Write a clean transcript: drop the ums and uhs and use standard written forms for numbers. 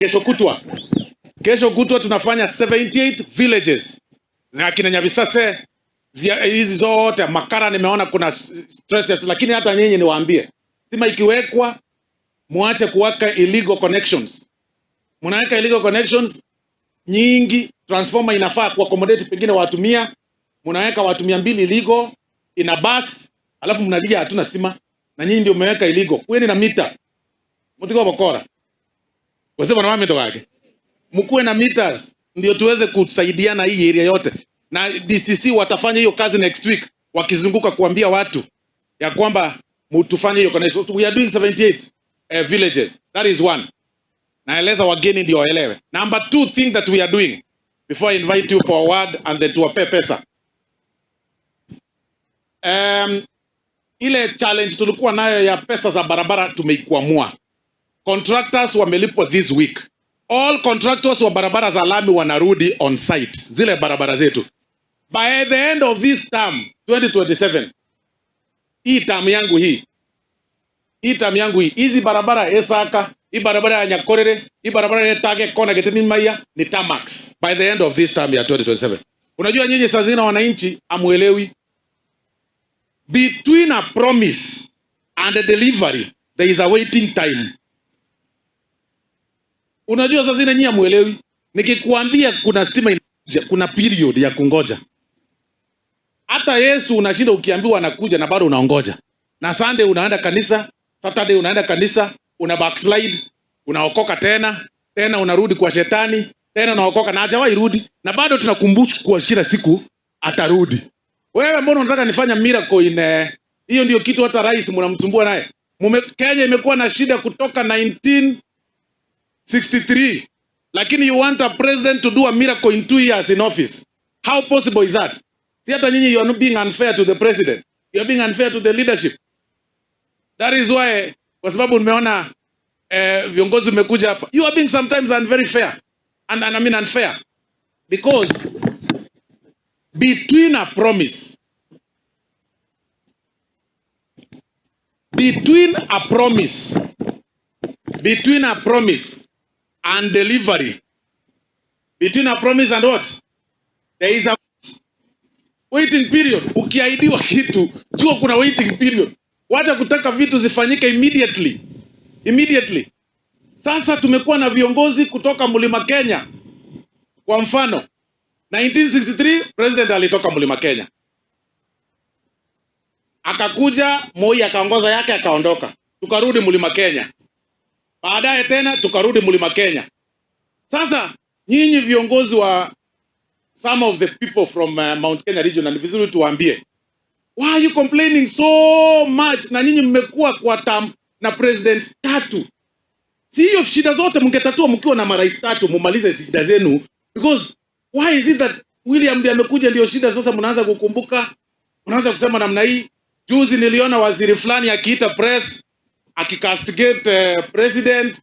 Kesho kutwa, kesho kutwa tunafanya 78 villages za kina Nyabisase, hizi zote Makara, nimeona kuna stress, lakini hata nyinyi niwaambie, stima ikiwekwa, muache kuweka illegal connections. Mnaweka illegal connections nyingi, transformer inafaa ku accommodate pengine watu 100, mnaweka watu 200 illegal, ina burst, alafu mnalia hatuna stima, na nyinyi ndio mmeweka illegal. Kuweni na mita, mutiko bokora wasema na wame wake, mkuwe na meters ndio tuweze kusaidiana hii area yote, na DCC watafanya hiyo kazi next week, wakizunguka kuambia watu ya kwamba mtufanye hiyo connection. We are doing 78 villages. That is one. Naeleza wageni ndio waelewe. Number two thing that we are doing before I invite you for a word and then tuwape pesa. Ile challenge tulikuwa nayo ya pesa za barabara tumeikwamua. Contractors wamelipwa this week. All contractors wa barabara za lami wanarudi on site, zile barabara zetu. By the end of this term 2027, hii term yangu hii, hii term yangu hii, hizi barabara Esaka, hii barabara ya Nyakorere, hii barabara ya Tage Kona Getini Maya ni tarmacs by the end of this term ya 2027. Unajua nyinyi saa zingine wananchi amuelewi. Between a promise and a delivery there is a waiting time. Unajua saa zingine nyinyi hamuelewi. Nikikuambia kuna stima inakuja, kuna period ya kungoja. Hata Yesu unashinda ukiambiwa anakuja na bado unaongoja. Na Sunday unaenda kanisa, Saturday unaenda kanisa, una backslide, unaokoka tena, tena unarudi kwa shetani, tena unaokoka na hajawahi rudi, na bado tunakumbushwa kila siku atarudi. Wewe mbona unataka nifanya miracle in hiyo ndio kitu hata rais mnamsumbua naye. Kenya imekuwa na shida kutoka 1963, lakini you want a president to do a miracle in 2 years in office. How possible is that? Si hata nyinyi, you are not being unfair to the president, you are being unfair to the leadership. That is why, kwa sababu nimeona viongozi mmekuja hapa, you are being sometimes very fair and I mean unfair, because between a promise and delivery, between a promise and what, there is a waiting period. Ukiahidiwa kitu, jua kuna waiting period. Wacha kutaka vitu zifanyike immediately immediately. Sasa tumekuwa na viongozi kutoka Mlima Kenya. Kwa mfano, 1963 president alitoka Mlima Kenya, akakuja Moi akaongoza yake akaondoka, tukarudi Mlima Kenya. Baadaye tena tukarudi Mlima Kenya. Sasa nyinyi viongozi wa some of the people from Mount Kenya region, na ni vizuri tuwaambie, why are you complaining so much? Na nyinyi mmekuwa kwa term na presidents tatu. Si hiyo shida zote mngetatua mkiwa na marais tatu, mumalize shida zenu? Because why is it that William ndiye amekuja ndio shida sasa mnaanza kukumbuka, mnaanza kusema namna hii? Juzi niliona waziri fulani akiita press akicastigate president.